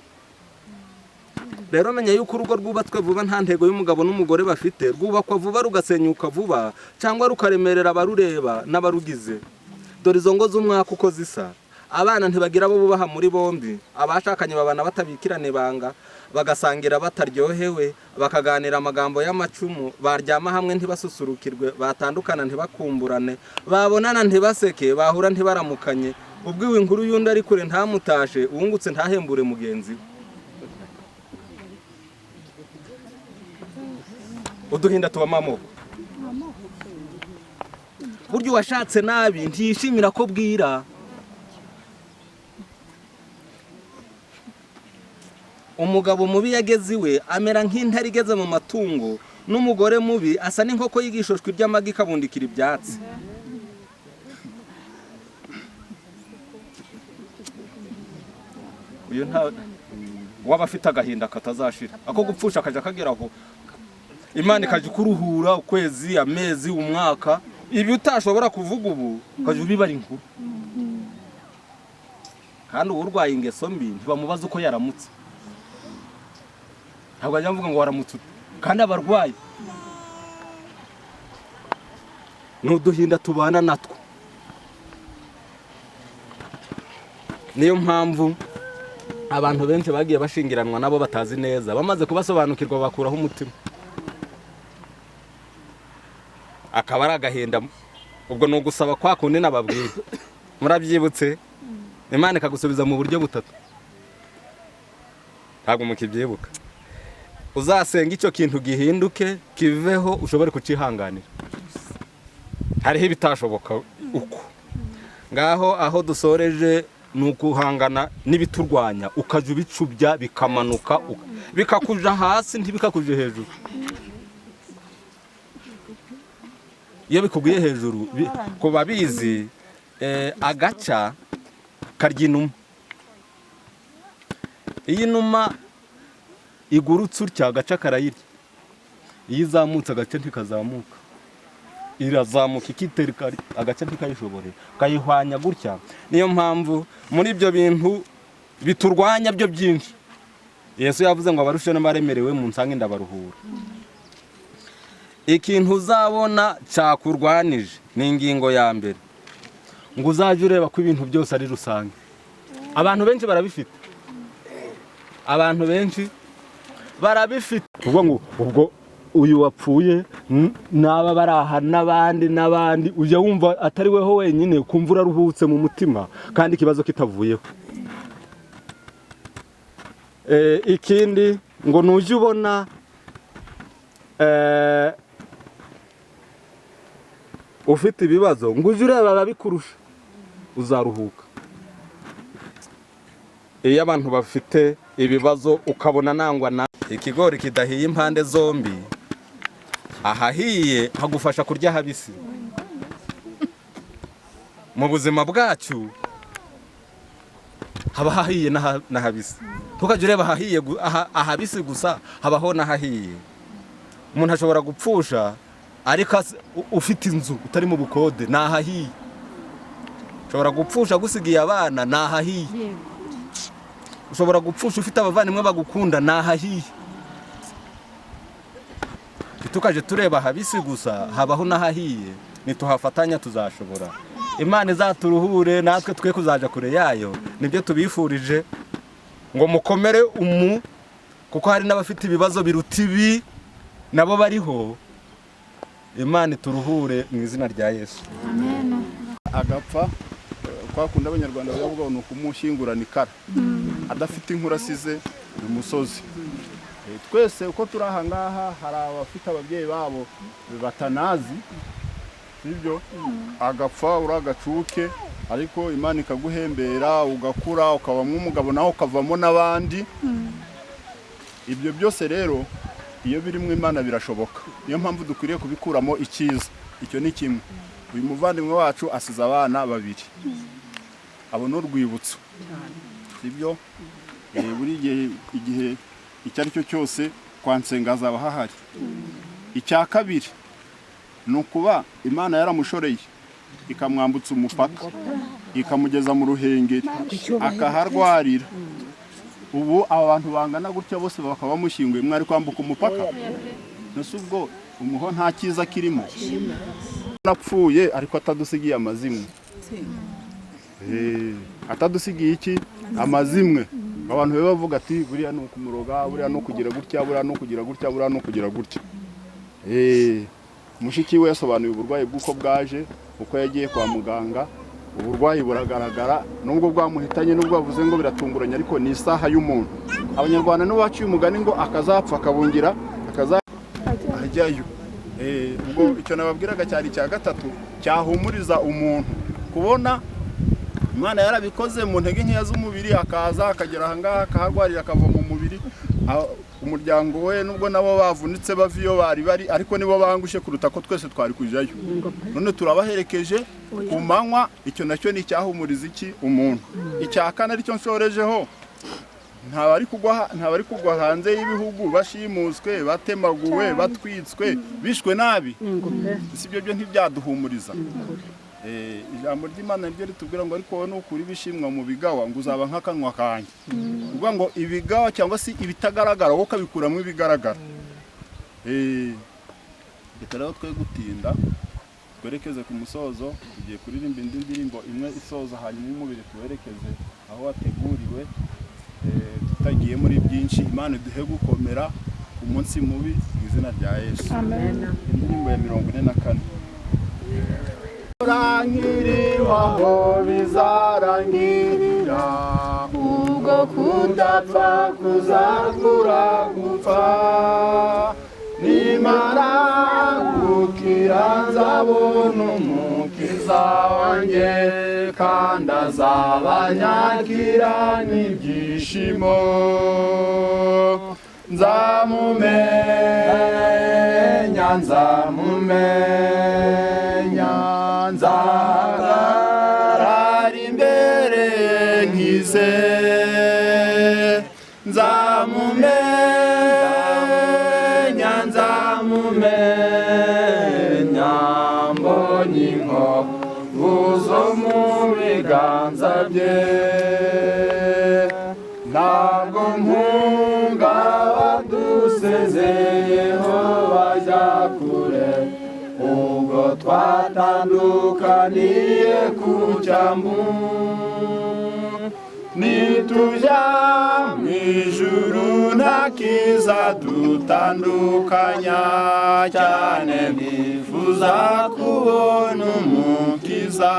Rero menya yuko urugo rwubatswe vuba nta ntego y'umugabo n'umugore bafite, rwubakwa vuba rugasenyuka vuba cyangwa rukaremerera abarureba n'abarugize. Dore izo ngo z'umwaka uko zisa, abana ntibagira abo bubaha muri bombi, abashakanye babana batabikirana ibanga, bagasangira bataryohewe, bakaganira amagambo y'amacumu, baryama hamwe ntibasusurukirwe, batandukana ntibakumburane, babonana ntibaseke, bahura ntibaramukanye. Ubwiwe inkuru y'undi ari kure ntamutashe, uwungutse ntahembure mugenzi we. Uduhinda tubamo amoko. Burya uwashatse nabi ntiyishimira ko bwira. Umugabo mubi yageze iwe amera nk'intare igeze mu matungo, n'umugore mubi asa n'inkoko y'igishoshwi ry'amagi ikabundikira ibyatsi. Uyu nta waba afite agahinda katazashira, ako gupfusha akaja kageraho, Imana ikajya ikuruhura ukwezi, amezi, umwaka, ibi utashobora kuvuga ubu ukajya ubibara inkuru. Kandi uwurwaye ingeso mbi ntibamubaza uko yaramutse, ntabwo ajya avuga ngo waramutse ute, kandi abarwayi n'uduhinda tubana natwo. Niyo mpamvu abantu benshi bagiye bashingiranwa nabo batazi neza, bamaze kubasobanukirwa bakuraho umutima, akaba ari agahinda. Ubwo ni ugusaba kwa kundi nababwiye, murabyibutse? Imana ikagusubiza mu buryo butatu, ntabwo mukibyibuka. Uzasenga icyo kintu gihinduke kiveho, ushobore kucihanganira. Hariho ibitashoboka uko ngaho. Aho dusoreje ni ukuhangana n'ibiturwanya, ukajya ubicubya bikamanuka, bikakuja hasi ntibikakuje hejuru. Iyo bikuguye hejuru, ku babizi, agaca karya inuma. Iyo inuma igurutse utya agaca karayirya, iyo izamutse agace ntikazamuka. Irazamuka ikitereka, agace ntikayishobore, ukayihwanya gutya. Niyo mpamvu muri ibyo bintu biturwanya byo byinshi, Yesu yavuze ngo: "Abarushe n'abaremerewe munsange ndabaruhura." Ikintu uzabona cyakurwanije ni ingingo ya mbere, ngo uzajye ureba ko ibintu byose ari rusange. Abantu benshi barabifite, abantu benshi barabifite. Kuvuga ngo ubwo uyu wapfuye n'aba bari aha n'abandi n'abandi, ujya wumva atari weho wenyine, ukumva uraruhutse mu mutima kandi ikibazo kitavuyeho. Ikindi ngo nujya ubona ufite ibibazo, ngo ujye ureba ababikurusha, uzaruhuka. Iyo abantu bafite ibibazo ukabona nangwa na ikigori kidahiye impande zombi, ahahiye hagufasha kurya habisi. Mu buzima bwacu haba hahiye n'ahabisi. Ntukajya ureba ahahiye ahabisi gusa, habaho n'ahahiye. Umuntu ashobora gupfusha ariko ufite inzu utari mu bukode, ni ahahiye. Ushobora gupfusha gusigiye abana, ni ahahiye. Ushobora gupfusha ufite abavandimwe bagukunda, ni ahahiye. Ntitukaje tureba ahabisi gusa, habaho n'ahahiye. Nituhafatanya tuzashobora. Imana izaturuhure natwe twe kuzaja kure yayo. Nibyo tubifurije, ngo mukomere umu, kuko hari n'abafite ibibazo biruta ibi nabo bariho. Imana ituruhure mu izina rya Yesu. Agapfa kwa kundi Abanyarwanda bavuga ngo ni ukumushyingurana ikara adafite inkuru asize imusozi. Twese uko turi aha ngaha, hari abafite ababyeyi babo batanazi, sibyo? Agapfa uri agacuke, ariko Imana ikaguhembera ugakura, ukabamo umugabo nawe ukavamo n'abandi. Ibyo byose rero iyo birimo Imana birashoboka. Niyo mpamvu dukwiriye kubikuramo icyiza. Icyo ni kimwe. Uyu muvandimwe wacu asize abana babiri, abo ni urwibutso, sibyo? Buri gihe, igihe icyo ari cyo cyose, kwa Nsenga hazaba hahari. Icya kabiri ni ukuba Imana yaramushoreye, ikamwambutsa umupaka, ikamugeza mu Ruhengeri, akaharwarira. Ubu aba bantu bangana gutya bose bakaba bamushyinguye, mwari kwambuka umupaka? Nese ubwo umuho nta cyiza kirimo? Napfuye ariko atadusigiye amazimwe. Atadusigiye iki? Amazimwe. Abantu babe bavuga ati: "Buriya ni ukumuroga, buriya ni ukugira gutya, buriya ni ukugira gutya, buriya ni ukugira gutya." Mushiki we yasobanuye uburwayi bw'uko bwaje, uko yagiye kwa muganga, uburwayi buragaragara nubwo bwamuhitanye, nubwo bavuze ngo biratunguranye, ariko ni isaha y'umuntu. Abanyarwanda nibo baciye umugani ngo akazapfa akabungira akaza ajyayo. Ubwo icyo nababwiraga cyari icya gatatu cyahumuriza umuntu, kubona Imana yarabikoze mu ntege nkeya z'umubiri, akaza akagera ahangaha, akaharwarira, akava mu mubiri. Umuryango we nubwo nabo bavunitse bava iyo bari bari, ariko nibo bangushe kuruta ko twese twari kujyayo. None turabaherekeje ku manywa. Icyo nacyo ni icyahumuriza iki umuntu. Icya kane aricyo nshorejeho, ntabari kugwa hanze y'ibihugu, bashimuswe, batemaguwe, batwitswe, bishwe nabi. Si ibyo byo ntibyaduhumuriza? Ijambo ry'Imana niryo ritubwira ngo: "Ariko wowe nukura ibishimwa mu bigawa, ngo uzaba nk'akanwa kanjye." Kuvuga ngo ibigawa cyangwa se ibitagaragara, wowe ukabikuramo ibigaragara. Reka rero twe gutinda, twerekeze ku musozo. Tugiye kuririmba indi ndirimbo imwe isoza, hanyuma umubiri tuwerekeze aho wateguriwe. Tutagiye muri byinshi, Imana iduhe gukomera ku munsi mubi mu izina rya Yesu. Indirimbo ya 44. Rangiriwaho bizarangirira, ubwo kudapfa kuzakura gupfa. Nimara gukira nzabona Umukiza wanjye, kandi azabanyakira n'ibyishimo. Nzamumenya, nzamumenya, nzahagarara imbere ye nkize. Nzamumenya, nzamumenya. biganza bye. Ntabwo mpunga badusezeyeho bajya kure, ubwo twatandukaniye ku cyambu. Nitujya mu ijuru nta kiza dutandukanya, cyane nifuza kubona Umukiza.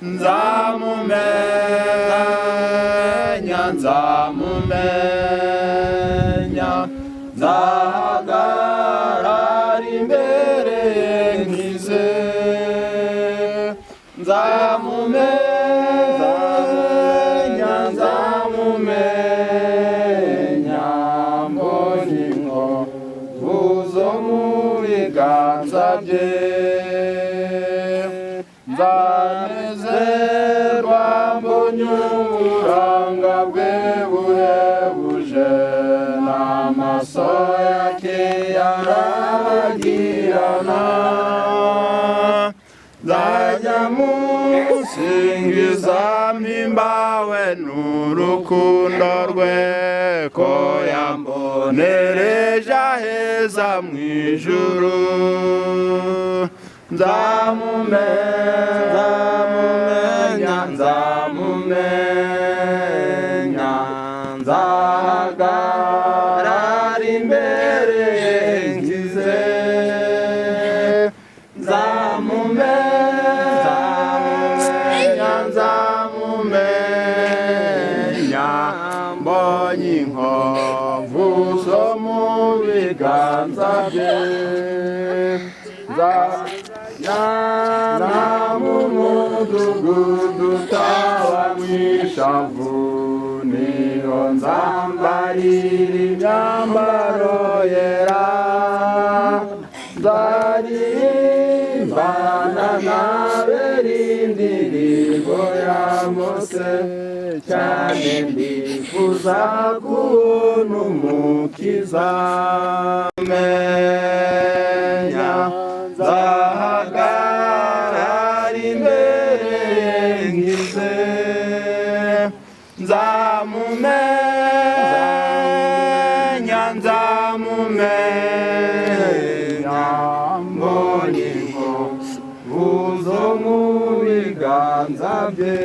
Nzamumenya, nzamumenya, nzahagarara imbere ye nkize. Nzamumenya, nzamumenya, mbonye inkovu zo mu biganza bye. Nzanezerwa mbonye uburanga bwe buhebuje, n'amaso yake arabagirana. Nzajya musingiza mpimbawe n'urukundo rwe, ko yambonereje aheza mu ijuru. Nzamumenya, nzamumenya, nzahagarara imbere ye nkize. Nzamumenya, nzamumenya, mbonye inkovu zo mu biganza bye. Nzajyana mu mudugudu utawa mw'ishavu, niho nzambarira imyambaro yera. Nzaririmbana n'abera indirimbo ya Mose, cyane ndifuza kubona Umukiza. Menya, nzahagarara imbere ye nkize. Nzamumenya, nzamumenya, mbonye inkovu zo mu biganza bye.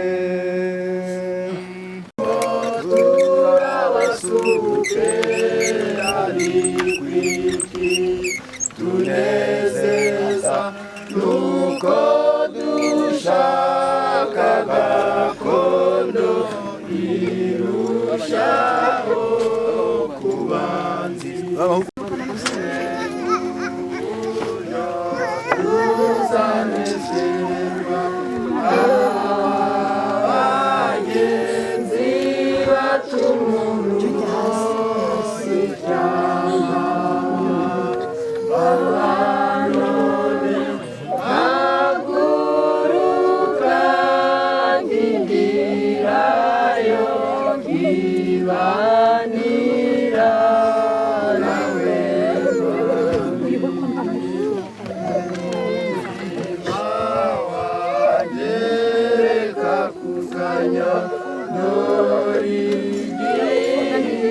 Turabasuke ari kwiki tunezeza, nuko dushaka gakondo irushaho kuba nziza. Tuzanezerwa abagenzi bacu mu ishyamba, babanone haguruka ngindirayo ngibanira nawe. Wagereka kuganya dore igihe.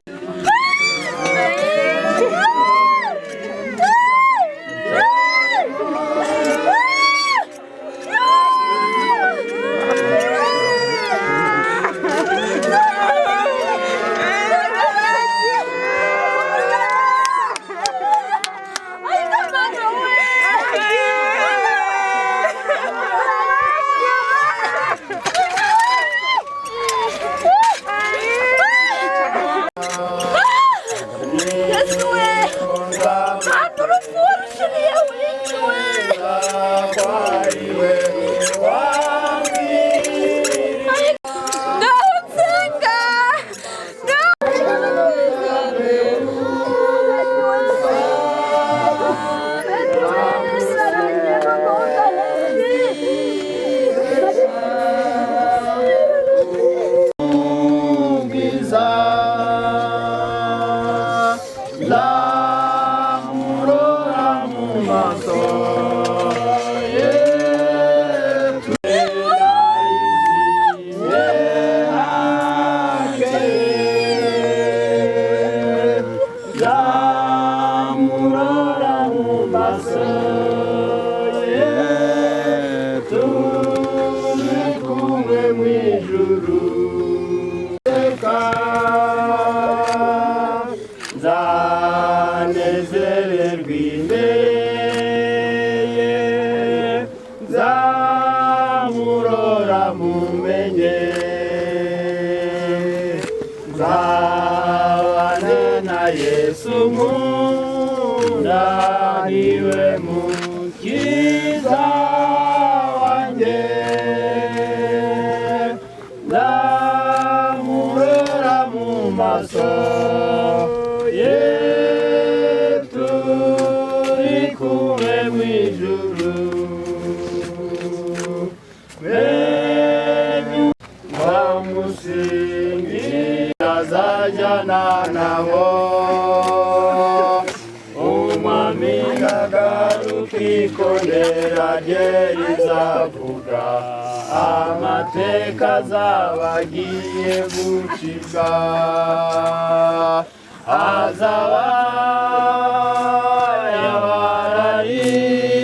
mu ijuru. Reka nzanezererwa imbere ye, nzamurora mumenye, nzabane na Yesu nkunda, niwe mukiza wanjye. Nzamurora mu maso ye, turi kumwe mu ijuru. Nzamusingira azajyana nabo, umwami nagaruka ikondera rye rizavuga, amateka azaba agiye gucibwa. Azaba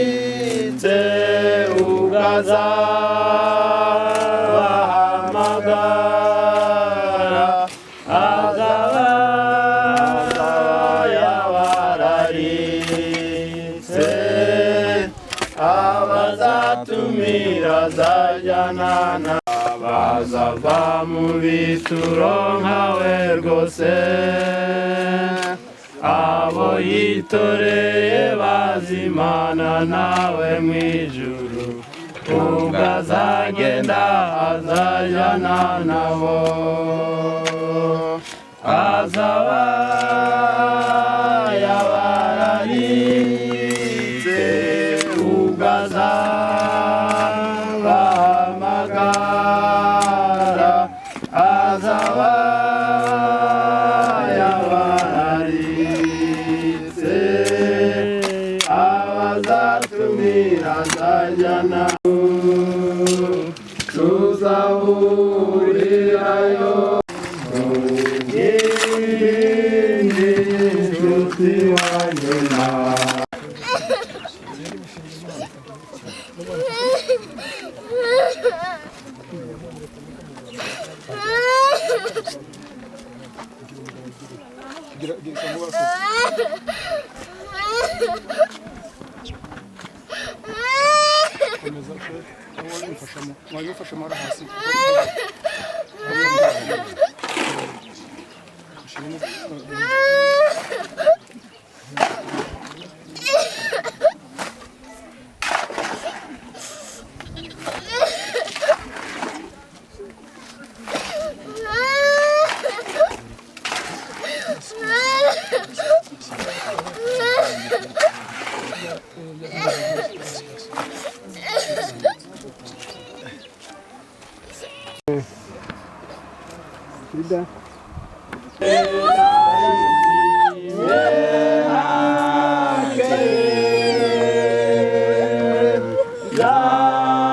yabararitse ubwo azabahamagara, azaba yabararitse, abazatumira azajyana na bazava mu bituro nkawe rwose, abo yitoreye bazimana nawe mu ijuru, ubwo azagenda azajyana nabo. Azaba yabararitse ubwo azabahamagara, azaba yabararitse, abazatumira azajyana, tuzahurirayo. Yindi nshuti wanjye na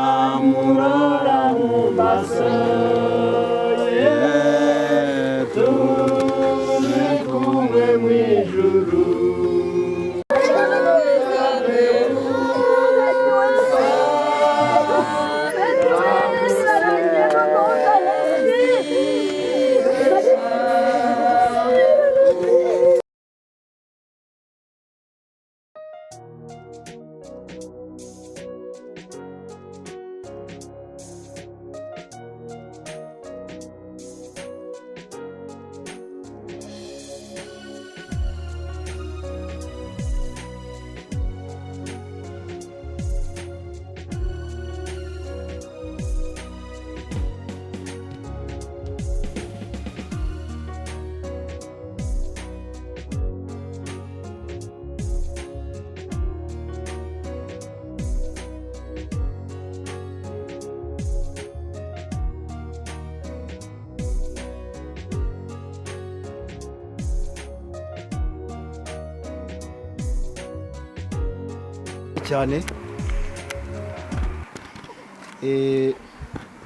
Nzamurora mu maso ye, turi kumwe mu ijuru. Cyane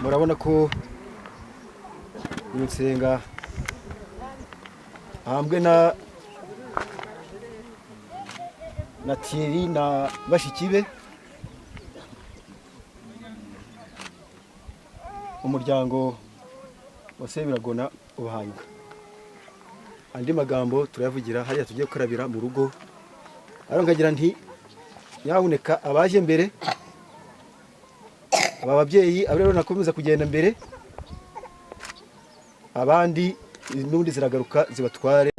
murabona ko uyu Nsenga ahambwe na Thierry na bashiki be. Umuryango wa Sebiragona ubahaye inka. Andi magambo turayavugira hariya tugiye gukarabira mu rugo, ariko nkagira nti nyabuneka abaje mbere, aba babyeyi abo rero nakomeza kugenda mbere, abandi n'ubundi ziragaruka zibatware.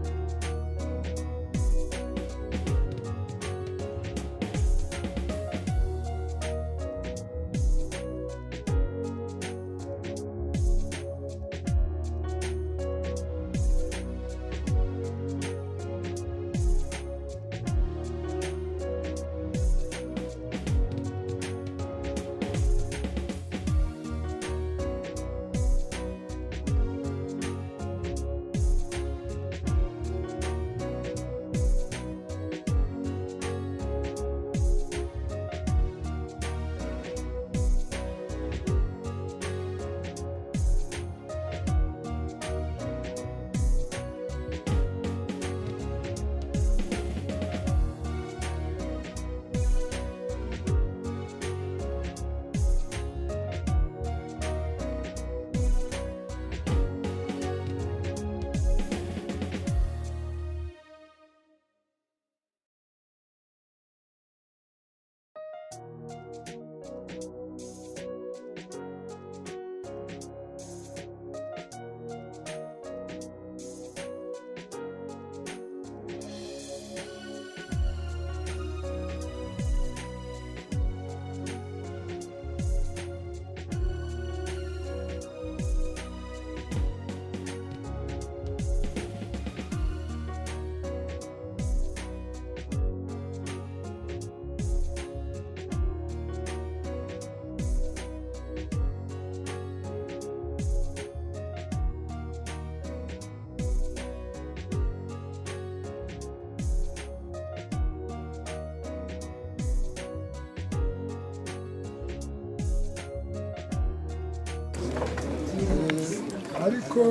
Ariko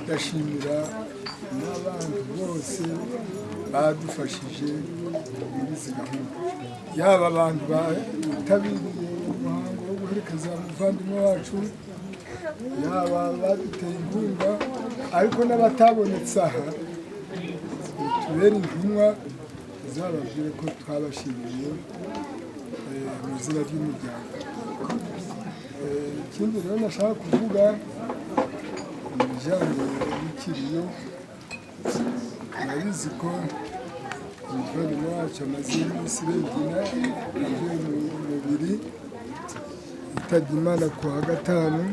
ndashimira n'abantu bose badufashije muri izi gahunda, yaba abantu bitabiriye umuhango wo guherekeza umuvandimwe wacu, yaba baduteye inkunga, ariko n'abatabonetse aha tubere intumwa uzababwire ko twabashimiye mu izina ry'umuryango. Ikindi rero nashaka kuvuga mu bijyanye n'ikiriyo, murabizi ko umuvandimwe wacu amaze iminsi irenga ine avuye mu mubiri, yitabye Imana ku wa gatanu.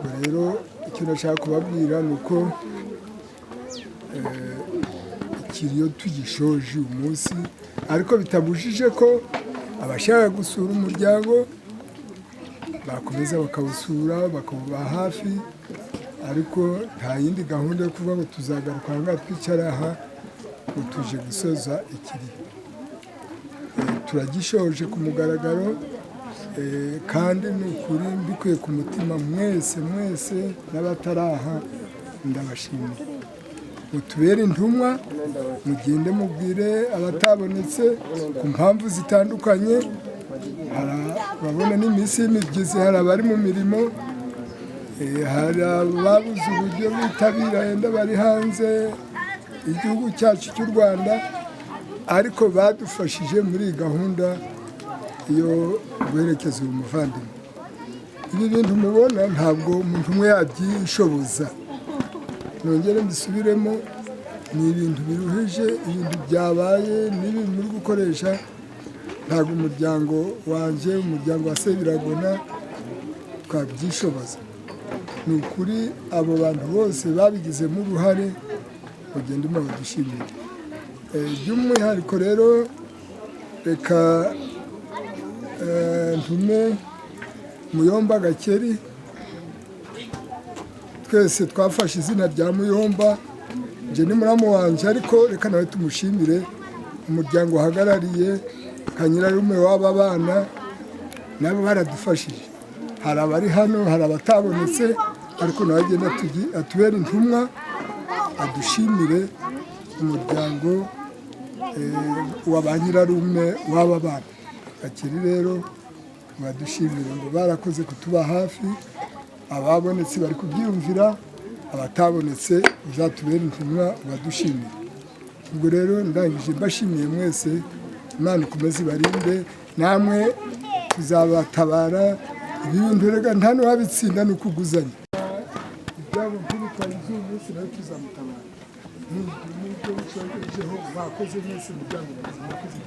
Ubwo rero icyo nashaka kubabwira ni uko ikiriyo tugishoje uyu munsi, ariko bitabujije ko abashaka gusura umuryango bakomeza bakawusura, bakawuba hafi, ariko nta yindi gahunda yo kuvuga ngo tuzagaruka aha ngaha twicara aha ngo tuje gusoza ikiriyo. Turagishoje ku mugaragaro, kandi ni ukuri mbikuye ku mutima, mwese mwese n'abataraha ndabashimiye. Mutubere intumwa, mugende mubwire abatabonetse ku mpamvu zitandukanye. Urabona n'iminsi y'imibyizi, hari abari mu mirimo, hari ababuze uburyo bitabira yenda bari hanze igihugu cyacu cy'u Rwanda, ariko badufashije muri iyi gahunda yo guherekeza uyu muvandimwe. Ibi bintu mubona ntabwo umuntu umwe yabyishoboza, nongere mbisubiremo, ni ibintu biruhije, ibintu byabaye n'ibintu muri gukoresha. Ntabwo umuryango wanjye, umuryango wa Sebiragona twabyishoboza. Ni ukuri abo bantu bose babigizemo uruhare, mugende mubadushimire. By'umwihariko rero reka ntume Muyomba Gakeri, twese twafashe izina rya Muyomba, nje ni muramu wanje, ariko reka nawe tumushimire, umuryango uhagarariye Kanyirarume w'aba bana nabo baradufashije. Hari abari hano, hari abatabonetse, ariko nawe agenda atubere intumwa, adushimire umuryango wa ba nyirarume w'aba bana. Gakeri rero Badushimire ngo barakoze kutuba hafi. Ababonetse bari kubyiyumvira, abatabonetse uzatubere intumwa badushimire. Ubwo rero ndangije mbashimiye mwese. Imana ikomeze ibarinde, namwe tuzabatabara. Ibintu rega nta n'uwabitsinda, ni ukuguzanya. Ibyabo nk'ibitwara iby'uyu munsi nawe tuzamutabara. N'ibyo bishojeho mwakoze mwese, muryango mwakoze.